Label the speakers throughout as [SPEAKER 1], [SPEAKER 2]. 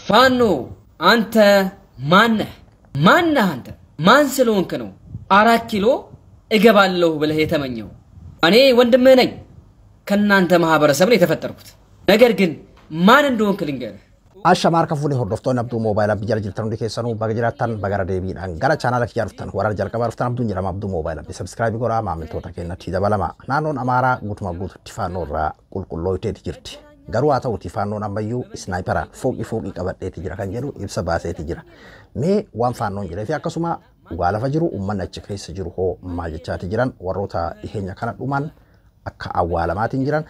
[SPEAKER 1] ፋኖ አንተ ማነህ? ማነህ አንተ? ማን ስለሆንክ ነው 4 ኪሎ እገባለሁ ብለህ የተመኘው? እኔ ወንድምህ ነኝ። ከናንተ ማህበረሰብ ነው የተፈጠርኩት። ነገር ግን ማን እንደሆንክ ልንገርህ።
[SPEAKER 2] Ashamaa harka fuudhee hordoftoonni Abduu Moobaayil Abbii jala jirtan hundi keessanuu baga jiraattan bagara deebiidhaan gara chaanaala kiyyaa dhuftan warra jalqabaa dhuftan Abduun jedhama. Abduu Moobaayil Abbii subscribe godhaa, maamiltoota keenyatti dabalama. Naannoon Amaaraa guutumaa guututti faannoo irraa qulqullooyteeti jirti. Garuu haa ta'uti faannoon ammayyuu isnaayiparaan fooqii fooqii qabadheeti jira kan jedhu ibsa baaseeti jira. Mee waan faannoon jedhee fi akkasuma dhugaa lafa jiru uummanni achi keessa jiru hoo maal jechaati jiran, warroota dhiheenya kana dhuman akka awwaalamaatiin jiran,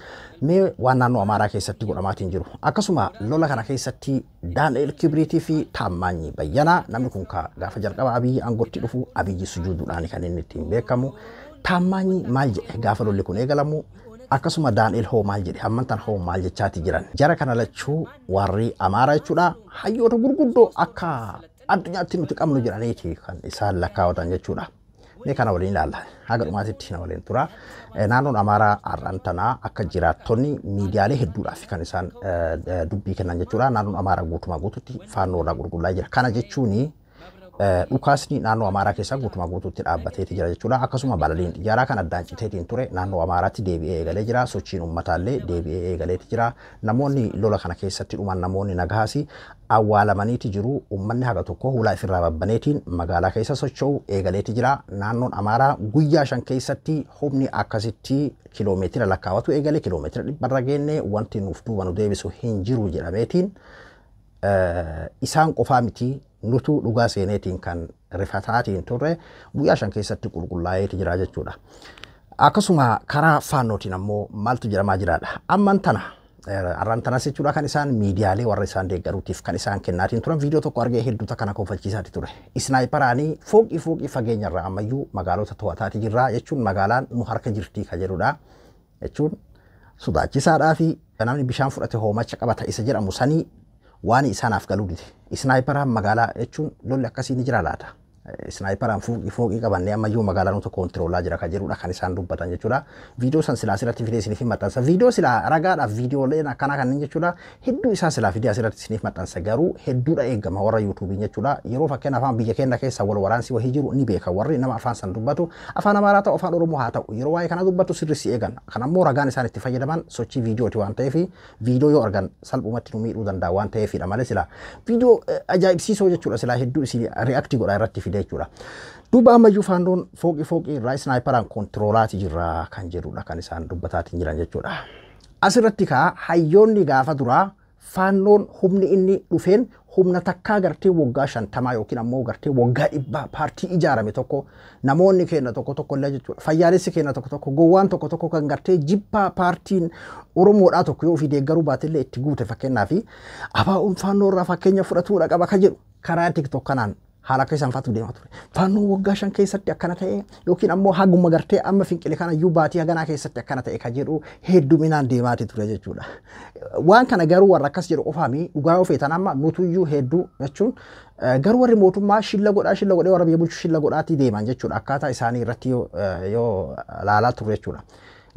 [SPEAKER 2] mee waan naannoo Amaaraa keessatti godhamaatiin jiru, akkasuma lola kana keessatti Daani'el Kibriitii fi Taammaanyi Bayyanaa, namni kun ka gaafa jalqaba Abiyyi aangootti dhufu Abiyyi sujuuduudhaan kan inni ittiin beekamu, Taammaanyi maal jedhe gaafa lolli kun eegalamu, akkasuma Daani'el hoo maal jedhe, hammantan hoo maal jechaati jiran. Jara kana lachuu warri Amaaraa jechuudha hayyoota gurguddoo akka addunyaatti nuti qabnu jedhaniiti kan isaan lakkaawwatan jechuudha. Mee kana waliin ilaalla. Haga dhumaatitti na waliin tura. Naannoon Amaaraa har'aan tanaa akka jiraattonni miidiyaalee hedduudhaaf kan isaan dubbii kennan jechuudha. Naannoon Amaaraa guutumaa guututti faannoo irraa qulqullaa'ee jira. Kana jechuun dhukaasni naannoo Amaaraa keessaa guutumaa guututti dhaabbateeti jira jechuudha. Akkasuma balaliin xiyyaaraa kan addaan citeetiin ture naannoo Amaaraatti deebi'ee eegalee jira. Sochiin uummataallee deebi'ee eegaleeti jira. Namoonni lola kana keessatti dhuman, namoonni nagahaas awwaalamaniiti jiru. Uummanni haga tokko hulaa ifirraa babbaneetiin magaalaa keessa socho'u eegaleeti jira. Naannoon Amaaraa guyyaa 5 keessatti humni akkasitti kiloomeetira lakkaawwatu eegale, kiloomeetira 100rra geenne, wanti nuuf duuba nu deebisu hin jiru jedhameetiin isaan qofaa miti, nutu dhugaa seeneetiin kan rifataatiin turre guyyaa 5 keessatti qulqullaa'eeti jira jechuudha. Akkasuma karaa faannootiin ammoo maaltu jedhamaa jiraadha. Amman tana har'aan tanas jechuudha kan isaan miidiyaalee warra isaan deeggaruutiif kan isaan kennaatiin turan viidiyoo tokko argee hedduuta kana kofalchiisaati ture. Isnaayiparaanii fooqii fooqii fageenyarraa ammayyuu magaalota to'ataati jirra jechuun magaalaan nu harka jirtii ka jedhudha. Jechuun sodaachisaadhaa fi namni bishaan fudhate hoomacha qabata isa jedhamu sanii waan isaanaaf galuu dide. Isnaayiparaan magaalaa jechuun lolli akkasii ni jira laata? Isnaayiparaan fooqii fooqii qabannee ammayyuu magaalaa nuti koontiroolaa jira kan jedhudha kan isaan dubbatan jechuudha. Viidiyoo san silaa asirratti fidee isiniif maxxansa. Viidiyoo silaa ragaadhaaf viidiyooleen akkanaa kanneen jechuudha. Hedduu isaa silaa fidee asirratti isiniif maxxansa, garuu hedduudha eegama warra yuutuubiin jechuudha. Yeroo fakkeenya afaan biyya keenya keessa wal waraansii wahii jiru ni beeka warri nama afaan san dubbatu, afaan Amaaraa ta'u afaan Oromoo haa ta'u, yeroo waa'ee kana dubbatu sirri si eegan. Kan ammoo ragaan isaan itti fayyadaman sochii viidiyooti waan ta'eef viidiyoo yoo argan salphumatti nu miidhuu danda'a waan ta'eefidha malee silaa viidiyoo ajaa'ibsiisoo jechuudha silaa hedduu isin react godhaa irratti fidee jechuudha. Duuba ammayyuu faandoon fooqii fooqii irraa isnaayiparaan koontiroolaati jirra kan jedhudha kan isaan dubbataatiin jiran jechuudha. Asirratti kaa hayyoonni gaafa duraa faannoon humni inni dhufeen humna takkaa gartee waggaa 50 yookiin ammoo gartee waggaa 100 paartii ijaarame tokko, namoonni keenya tokko tokko illee jechuudha. Fayyaalessi keenya tokko tokko, gowwaan tokko tokko kan gartee jibbaa paartiin Oromoodhaa tokko yoo ofii deeggaruu baatellee itti guute, fakkeenyaa fi ABO'n faannoo irraa fakkeenya fudhatuudha qaba kan jedhu karaa TikTok kanaan haala akka isaan faatu deemaa ture. Faannoon waggaa 5 keessatti akkana ta'e yookiin ammoo haguma gartee amma finqile kana iyyuu baatii haganaa keessatti akkana ta'e kan jedhu hedduminaan deemaati ture jechuudha. Waan kana garuu warra akkas jedhu qofaami dhugaa yoo feetan amma nutuyyuu hedduu jechuun garuu warri mootummaa shilla godhaa shilla godhee warra biyya bulchu shilla godhaatii deeman jechuudha akkaataa isaanii irratti yoo laalaa turre jechuudha.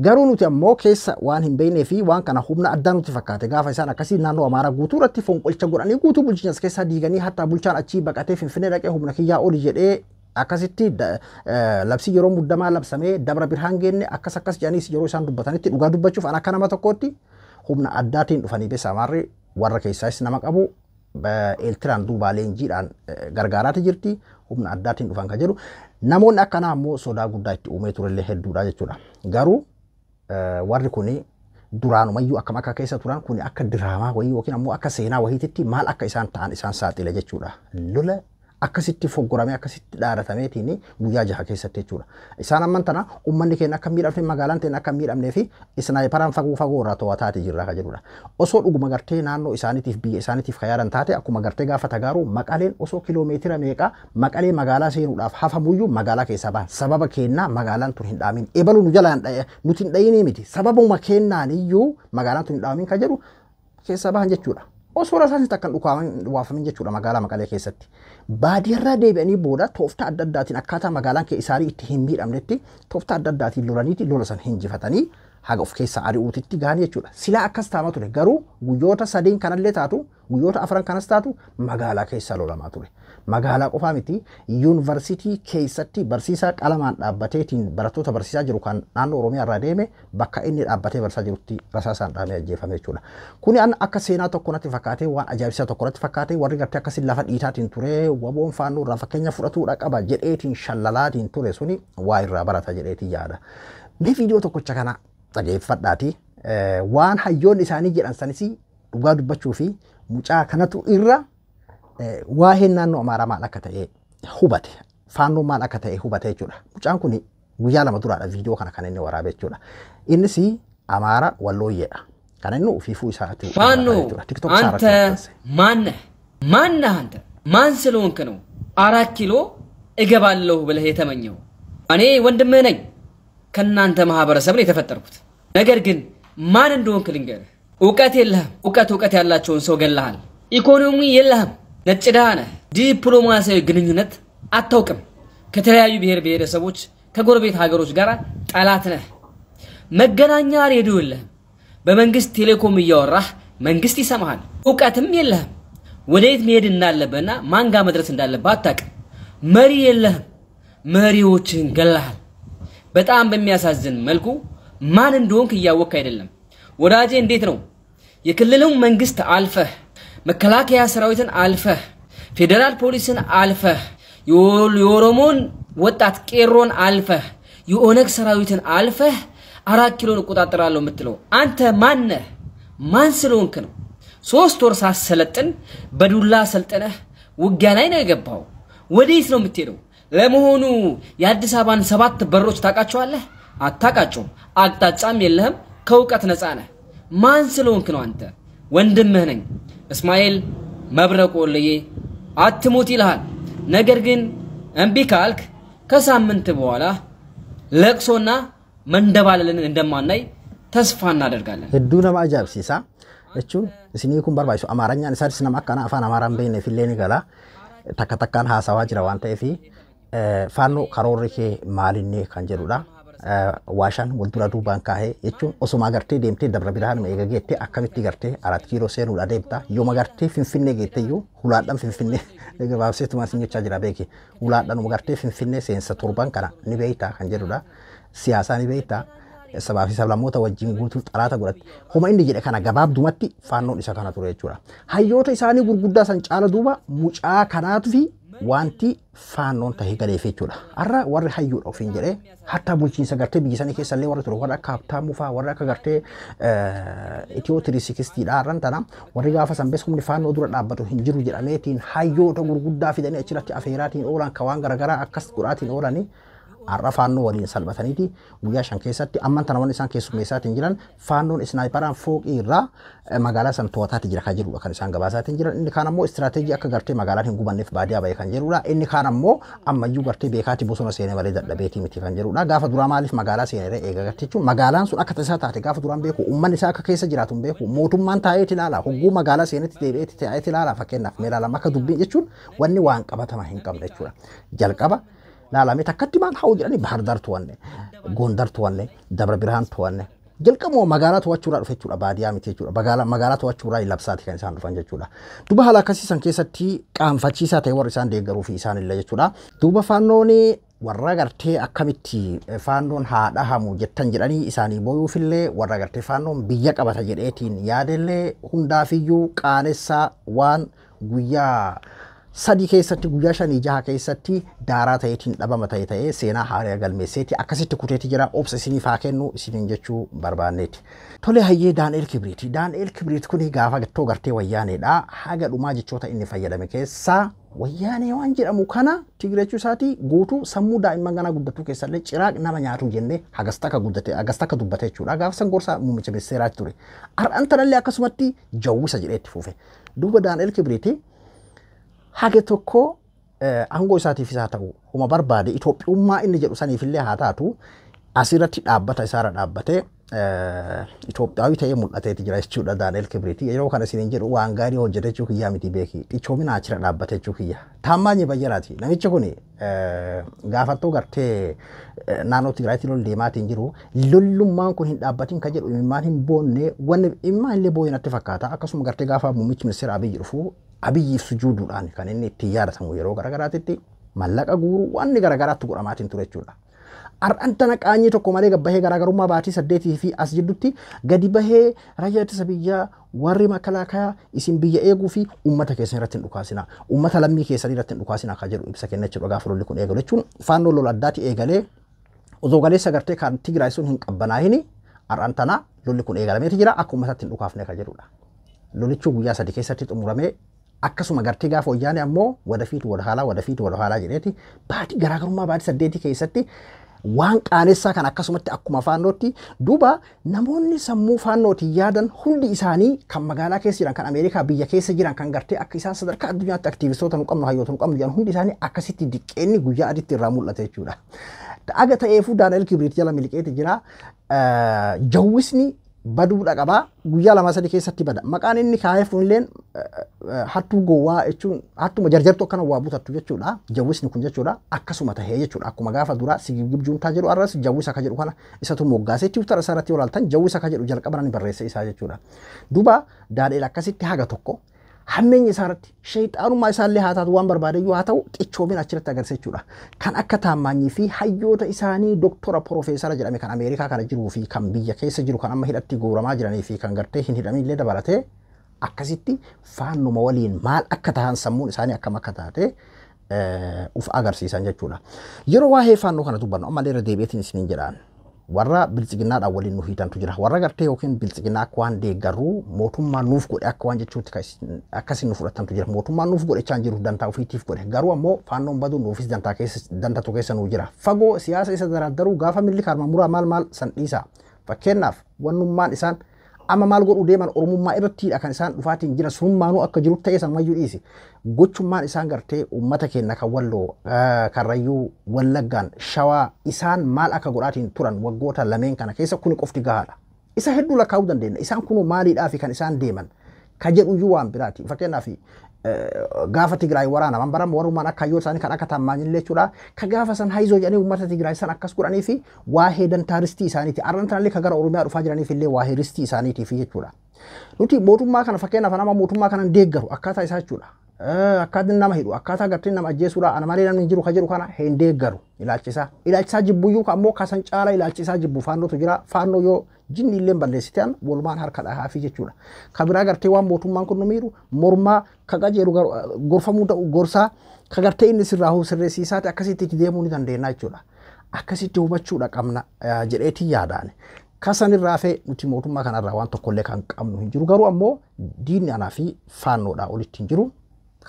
[SPEAKER 2] Garuu nuti ammoo keessa waan hin beeknee fi waan kana humna addaa nuti fakkaate gaafa isaan akkasii naannoo Amaaraa guutuu irratti fonqolcha godhanii guutuu bulchiinsa keessaa diiganii hatta bulchaan achii baqatee Finfinnee dhaqee humna kiyyaa oli jedhee akkasitti labsii yeroo muddamaa labsamee Dabra Birhaan geenne akkas akkas jedhaniis yeroo isaan dubbatanitti, dhugaa dubbachuuf an akka nama tokkootti humna addaatiin dhufanii beessa Amaarri warra keessaas nama qabu Eeltiraan duubaa leenjiidhaan gargaaraati jirti, humna addaatiin dhufan kan jedhu namoonni akkanaa ammoo sodaa guddaa itti uumee turellee hedduudha jechuudha. Garuu warri kuni duraanumayyuu akkam akka keessa turan kuni akka diraamaa wayii yookiin ammoo akka seenaa wayiititti maal akka isaan ta'an isaan saaxile jechuudha. Lola akkasitti foggoramee akkasitti dhaadatameetiin guyyaa 6 keessatti jechuudha. Isaan amman tana uummanni keenya akka miidhamne, magaalaan teenya akka miidhamnee fi isnaayiparaan fagoo fagoo irraa to'ataati jirra kan jedhudha. Osoo dhuguma gartee naannoo isaaniitiif biyya isaaniitiif kan yaadan taate, akkuma gartee gaafa tagaaru Maqaleen osoo kiloomeetira meeqa Maqalee magaalaa seenuudhaaf hafamuyyuu magaalaa keessaa bahan, sababa keenyaa magaalaan tun hin dhaamin, ebalu nu jalaan nuti hin dhayinii miti, sababuma kennaan iyyuu magaalaan tun hin dhaamin kan jedhu keessaa bahan jechuudha. Osoo rasaasni takka hin dhukaafamin jechuudha magaalaa Maqalee keessatti. Baadiyyaarraa deebi'anii booda tooftaa adda addaatiin akkaataa magaalaan kee isaanii itti hin miidhamnetti tooftaa adda addaatiin lolaniiti lola san hinjifatanii Haga of keessaa ari'uutitti gahanii jechuudha. Silaa akkas taama ture garuu guyyoota 3 kanallee taatu guyyoota 4 kanas taatu magaalaa keessa lolamaa ture. Magaalaa qofaa miti yuunivarsiitii keessatti barsiisaa qalamaan dhaabbateetiin barattoota barsiisaa jiru kan naannoo Oromiyaa irraa deeme bakka inni dhaabbatee barsiisaa jirutti rasaasaan dhahamee ajjeefame jechuudha. Kuni an akka seenaa tokko natti fakkaatee waan ajaa'ibsiisaa tokko natti fakkaatee warri gartee akkasii lafa dhiitaatiin ture waboon faannoo irraa fakkeenya fudhatuudha qaba jedheetiin shallalaatiin ture suni waa irraa barata jedheetiin yaada. Mee viidiyoo tokkicha kana dhageeffadhaati waan hayyoonni isaanii jedhan sanis dhugaa dubbachuu fi mucaa kanatu irra waa'een naannoo Amaaraa maal akka ta'e hubate faannoo maal akka ta'e hubate jechuudha. Mucaan kun guyyaa 2 duraadha viidiyoo kana kan inni waraabe jechuudha. Innis Amaara Wallooyyeedha. Kan inni ofiifuu isaati
[SPEAKER 1] ፋኖ አንተ ማነህ? ማነህ አንተ? ማን ስለሆንክ ነው 4 ኪሎ እገባለሁ ብለህ የተመኘው? እኔ ወንድምህ ነኝ። ከናንተ ማህበረሰብ ነው የተፈጠርኩት። ነገር ግን ማን እንደሆንክ ልንገርህ። እውቀት የለህም። እውቀት ያላቸውን ሰው ገለሃል። ኢኮኖሚ የለህም። ነጭ ድሃ ነህ። ዲፕሎማሲያዊ ግንኙነት አታውቅም። ከተለያዩ ብሔር ብሔረሰቦች ከጎረቤት ሀገሮች ጋር ጠላት ነህ። መገናኛ ሬዲዮ የለህም። በመንግስት ቴሌኮም እያወራህ መንግስት ይሰማሃል። እውቀትም የለህም። ወዴት መሄድ እንዳለብህና ማን ጋር መድረስ እንዳለብህ አታውቅም። መሪ የለህም። መሪዎችህን ገለሃል። በጣም በሚያሳዝን መልኩ ማን እንደሆንክ እያወቅህ አይደለም። ወዳጄ እንዴት ነው የክልሉን መንግስት አልፈህ መከላከያ ሰራዊትን አልፈህ ፌደራል ፖሊስን አልፈህ የኦሮሞን ወጣት ቄሮን አልፈህ የኦነግ ሰራዊትን አልፈህ 4 ኪሎን እቆጣጠራለሁ የምትለው አንተ ማን ነህ? ማን ስለሆንክ ነው? 3 ወር ሳሰለጥን በዱላ ሰልጥነህ ውጊያ ላይ ነው የገባው። ወዴት ነው የምትሄደው? ለመሆኑ የአዲስ አበባን 7 በሮች ታውቃቸዋለህ? አታውቃቸውም። አቅጣጫም የለህም። ከእውቀት ነፃ ነህ። ማን ስለሆንክ ነው አንተ? ወንድምህ ነኝ እስማኤል መብረቁ ወልዬ አትሙት ይልሃል። ነገር ግን እምቢ ካልክ ከሳምንት በኋላ ለቅሶና መንደባለልን እንደማናይ ተስፋ እናደርጋለን።
[SPEAKER 2] Hedduu nama ajaa'ibsiisa jechuun isinii kun barbaachisu Amaaranyaan isaanis nama akkana afaan Amaaraan beekneef illee ni gala. Takka takkaan haasawaa jira waan ta'eef faannoo karoorri kee maalinni kan jedhudha. Waashaan wal dura duubaan kaahee jechuun osuma gartee deemtee Dabra Birhaan eega geettee akkamitti gartee 4 kiiloo seenuudha deemta. Yooma gartee Finfinnee geettee iyyuu hulaadhaan Finfinnee gabaabseetuma isin jechaa jira beeki. Hulaadhaan gartee Finfinnee seensa torban kana ni beekta kan jedhudha. Siyaasaa ni beekta. Sabaa fi sablammoota wajjin guutuu xalaata godhatte. Homa inni jedhe kana gabaabdumatti faannoon isa kana ture jechuudha. Hayyoota isaanii gurguddaa san caala duuba mucaa kanaatu fi wanti faannoon tahee galeef jechuudha. Har'a warri hayyuudha ofiin jedhee hatta bulchiinsa gartee biyya sanii keessallee warri ture warra akka Habtaamuu fa'aa warra akka gartee Itiyoo 360dha har'an tana warri gaafa san bees humni faannoo dura dhaabbatu hin jiru jedhameetiin hayyoota gurguddaa fidanii achirratti afeeraatiin oolan ka waan garaagaraa akkas godhaatiin oolanii har'a faannoo waliin salphataniiti guyyaa 5 keessatti amman tana wanni isaan keessummeessaatiin jiran faannoon isnaayiparaan fooqii irraa magaalaa san to'ataati jira kan jedhudha kan isaan gabaasaatiin jiran. Inni kaan ammoo istiraateejii akka gartee magaalaan hin gubanneef baadiyaa ba'e kan jedhudha. Inni kaan ammoo ammayyuu gartee beekaati bosona seenee malee dadhabeetii miti kan jedhudha. Gaafa duraa maaliif magaalaa seenee eega gartee jechuun magaalaan sun akka tasaa taate gaafa duraan beeku uummanni isaa akka keessa jiraatu hin beeku mootummaan taa'eeti ilaala hogguu magaalaa seenetti deebi'eeti taa'eeti ilaala fakkeenyaaf mee ilaalama akka dubbiin jechuun wanni waan qabatama hin qabne jechuudha. Jalqaba laalame takkatti maal haa jedhanii Bahar Daar to'anne, Gondar to'anne, Dabra Birhaan to'anne. Jalqabuma magaalaa to'achuudhaa dhufe jechuudha baadiyyaa miti jechuudha. Magaalaa to'achuudhaa labsaati kan isaan dhufan jechuudha. Duuba haala akkasii san keessatti qaanfachiisaa ta'e warri isaan deeggaruu fi isaan illee jechuudha. Duuba faannoon warra gartee akkamitti faannoon haa dhahamu jettan jedhanii isaanii booyuufillee warra gartee faannoon biyya qabata jedheetiin yaadellee hundaafiyyuu qaanessaa waan guyyaa 3 keessatti guyyaa 5 6 keessatti daaraa ta'eetiin dhabama ta'e ta'ee seenaa haaraa galmeesseeti akkasitti kuteeti jira obsa isiniif haa kennu isiniin jechuu barbaanneeti. Tole hayyee Daani'el Kibriiti. Daani'el Kibriit kuni gaafa gattoo gartee wayyaaneedha. Haga dhumaa jechoota inni fayyadame keessaa wayyaanee waan jedhamu kana Tigrechuu isaatii guutuu sammuu daa'imman ganaa guddatuu keessallee ciraaq nama nyaatu jennee hagas takka guddate hagas takka dubbate jechuudha. Gaafa san gorsaa muummicha ministeeraatti ture. Har'aan tanallee akkasumatti jawwisa jedhee itti fufe. Duuba Daani'el Kibriiti haga tokko aangoo isaatiif isaa ta'u homa barbaade Itoophiyummaa inni jedhu saniifillee haa taatu asirratti dhaabbata isaarra dhaabbatee Itoophiyaawii ta'ee mul'ateeti jira jechuudha Daani'el Kibriiti. Yeroo kana isiniin jedhu waan gaarii hojjete jechuu kiyyaa miti beeki. Xichoomina achirra dhaabbate jechuu kiyya. Taammaanyi Bayyanaati. Namichi kun gaafattoo gartee naannoo Tigraayitti lol deemaatiin jiru lollummaan kun hin dhaabbatin kan jedhu imimmaan hin boonne wanni imimmaan illee boo'e natti fakkaata. Akkasuma gartee gaafa muummichi ministeera Abiyyi dhufu Abiyyiif sujuuduudhaan kan inni ittiin yaadatamu yeroo garaagaraatitti mallaqa guuruu wanni garaagaraatti godhamaatiin ture jechuudha. Har'aan tana qaanyii tokko malee gabbahee garaagarummaa baatii 8 fi as jidduutti gadi bahee raayyaa ittisa biyyaa warri makalaakaa isin biyya eeguu fi uummata keessan irratti hin dhukaasina uummata lammii keessan irratti hin dhukaasina akka jedhu ibsa kenna jechuudha gaafa lolli kun eegalu jechuun faannoo lola addaati eegalee osoo galeessa gartee kan Tigraay sun hin qabbanaahini har'aan tana lolli kun eegalameeti jira akka uummatatti hin dhukaafne akka jedhudha. Lolichi guyyaa 3 keessatti xumuramee akkasuma gartee gaafa wayyaane ammoo wadafiitu wada haalaa wadafiitu wada haalaa jedheeti baatii garaagarummaa baatii 8 keessatti waan qaanessaa kan akkasumatti akkuma faannootti duuba namoonni sammuu faannootiin yaadan hundi isaanii kan magaalaa keessa jiran kan Ameerikaa biyya keessa jiran kan gartee akka isaan sadarkaa addunyaatti aktiivistoota nu qabnu hayyoota nu qabnu jedhan hundi isaanii akkasitti diqqeenni guyyaa adiitti irraa mul'ata jechuudha. Aga ta'eefuu Daani'el Kibriit jala miliqeeti jira. Jawwisni baduudha qabaa guyyaa 2 3 keessatti bada. Maqaan inni kaa'eef illeen hattuu gowwaa jechuun hattuma jarjartuu akkana waa butattu jechuudha. Jawwisni kun jechuudha akkasuma tahee jechuudha. Akkuma gaafa duraa sigigib juuntaa jedhu arras jawwisa akka jedhu kana isatu moggaasee tiwutara isaa irratti olaaltan jawwisa akka jedhu jalqaba ni barreesse isaa jechuudha. Duuba Daani'el akkasitti haga tokko hammeenya isaa irratti shayxaanummaa isaallee haa taatu waan barbaadeyyuu haa ta'u xichoomina achirratti agarsiisa jechuudha. Kan akka Taammaanyii fi hayyoota isaanii doktora profeesara jedhame kan Ameerikaa kana jiruu fi kan biyya keessa jiru kan amma hidhatti guuramaa jiranii fi kan gartee hin hidhamin illee dabalatee akkasitti faannuma waliin maal akka tahan sammuun isaanii akkam akka taate uf agarsiisan jechuudha. Yeroo waa'ee faannoo kana dubbannu ammallee irra deebi'eetiin isiniin jedhaan. Warra biltsiginnaadhaan waliin nu hiitantu jira. Warra gartee yookiin biltsiginnaa akka waan deeggaruu mootummaa nuuf godhe akka waan jechuutti akkasiin nu fudhatantu jira. Mootummaan nuuf godhechaa hin jiru dantaa ofiitiif godhe. Garuu ammoo faannoon baduu nuufis dantaa keessa dantatu keessa nuu jira. Fagoo siyaasa isa daraaddaruu gaafa milli kaarma muraa maal maal san dhiisa. Fakkeenyaaf wannummaan isaan amma maal godhuu deeman Oromummaa irrattiidha kan isaan dhufaatiin jira sunummaanuu akka jiru ta'e sammayyuu dhiisi. Gochummaan isaan gartee uummata keenya kan Walloo Karrayyuu Wallaggaan Shawaa isaan maal akka godhaatiin turan waggoota lameen kana keessa kuni qofti gahaadha. Isa hedduu lakkaa'uu dandeenya. Isaan kunuu maaliidhaa fi kan isaan deeman ka jedhuyyuu waan biraati. Fakkeenyaaf gaafa Tigraay waraanaman baran warrumaan akka hayyoo isaanii kan akka Taammaanyillee jechuudha. Ka gaafa san hayizoo jedhanii uummata Tigraay san akkas godhanii fi waa'ee dantaa ristii isaaniiti. Arran tanallee ka gara Oromiyaa dhufaa jiraniif illee waa'ee ristii isaaniitiif jechuudha. Nuti mootummaa kana fakkeenyaaf nama mootummaa kana deeggaru akkaataa isaa jechuudha. Akkaataa nama hidhu akkaataa gartee nama ajjeesuudha ana malee namni hin jiru ka jedhu kana hin deeggaru ilaalchisaa. Ilaalchisaa jibbuyyuu ammoo kasan caala ilaalchisaa jibbu faannootu jira. Faannoo yoo jinni illee balleessitan walumaan harka dhahaa fi jechuudha. Ka biraa gartee waan mootummaan kun nu miidhu mormaa ka qajeelu gorfamuu ta'u gorsaa ka gartee inni sirraa sirreessiisaati akkasitti itti deemuu ni dandeenya jechuudha. Akkasitti hubachuudha qabna jedheetii yaadaan. Kasan irraa fee nuti mootummaa kanarraa waan tokkollee kan qabnu hin jiru. Garuu ammoo diinni anaa fi faannoodhaa olitti hin jiru.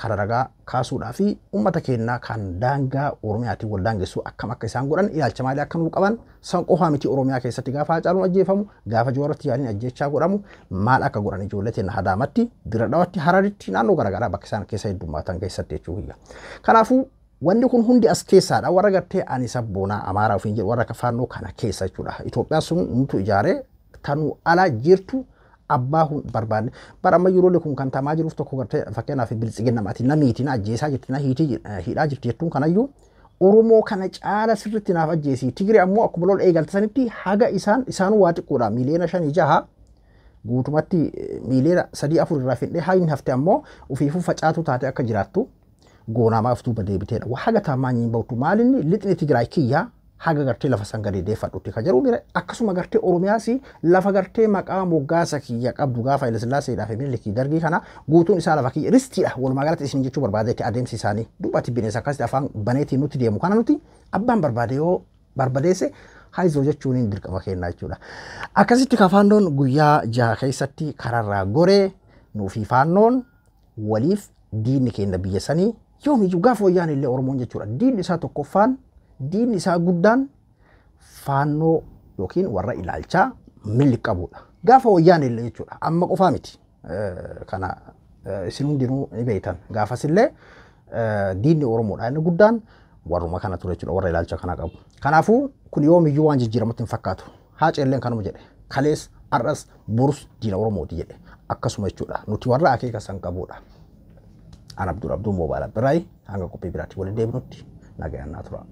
[SPEAKER 2] Kara ragaa kaasuudhaa fi uummata keenyaa kan daangaa Oromiyaatiin wal daangessu akkam akka isaan godhan ilaalcha maalii akka nuu qaban san qofaa miti Oromiyaa keessatti gaafa Haacaaluun ajjeefamu gaafa Jawaaratti yaaliin ajjeechaa godhamu maal akka godhan ijoollee teenya Hadaamatti Dirra Dhawaatti Hararitti naannoo garaagaraa bakka isaan keessa heddummaatan keessatti jechuudha. Kanaafuu wanni kun hundi as keessaadha warra gartee ani sabboonaa Amaaraa ofiin jedhu warra faannoo kana keessa jechuudha. Itoophiyaan sun nutu ijaaree tanuu ala jirtu abbaa hun barbaanne bara amma yeroo kun kan tamaa jiruuf tokko gartee fakkeenyaaf biltsiginna maatii namiitiin ajjeesaa jirti na hidhaa jirti jettuun kanayyuu Oromoo kana caala sirriitti naaf ajjeesii Tigiree ammoo akkuma lola eegalte sanitti haga isaanuu waa xiqqoodha miiliyoona 5-6 guutumatti miiliyoona 3-4 irraa fidhee haayini hafte ammoo ofiifuu facaatu taate akka jiraattu goonamaa of duuba deebiteedha. Waa haga Taammaanyiin ba'utu maalinni lixni Tigraay kiyyaa haga gartee lafa san gadi deeffadhutti ka jedhu mire akkasuma gartee Oromiyaas lafa gartee maqaa moggaasa kiyya qabdu gaafa Hayilesillaaseedhaa fi Minilikii dargii kana guutuun isaa lafa kiyya ristiidha walumaa galatti isin jechuu barbaadeetti adeemsi isaanii duubatti bineensa akkasitti afaan baneetiin nutti deemu kana nuti abbaan barbaade yoo barbadeesse haayizoo jechuun hin dirqama kennaa jechuudha. Akkasitti kafaannoon guyyaa 6 keessatti kararraa goree nuufi faannoon waliif diinni keenya biyya sanii yoomiyyuu gaafa wayyaan illee Oromoon jechuudha. Diinni isaa tokkoffaan diinni isaa guddaan faannoo yookiin warra ilaalchaa milli qabudha. Gaafa wayyaan illee jechuudha. Amma qofaa miti. Kana isin hundinuu ni beektan. Gaafas illee diinni Oromoodha inni guddaan warruma kana ture jechuudha warra ilaalcha kana qabu. Kanaafuu kun yoomiyyuu waan jijjiiramutti hin fakkaatu. Haacee illeen kanuma jedhe. Kalees, har'as, borus diina Oromooti jedhe. Akkasuma jechuudha. Nuti warra akeeka san qabudha. An Abdul Abduu Moobaayil Abdiraayi, hanga qophii biraatti waliin deebinutti nagayaan naa tura.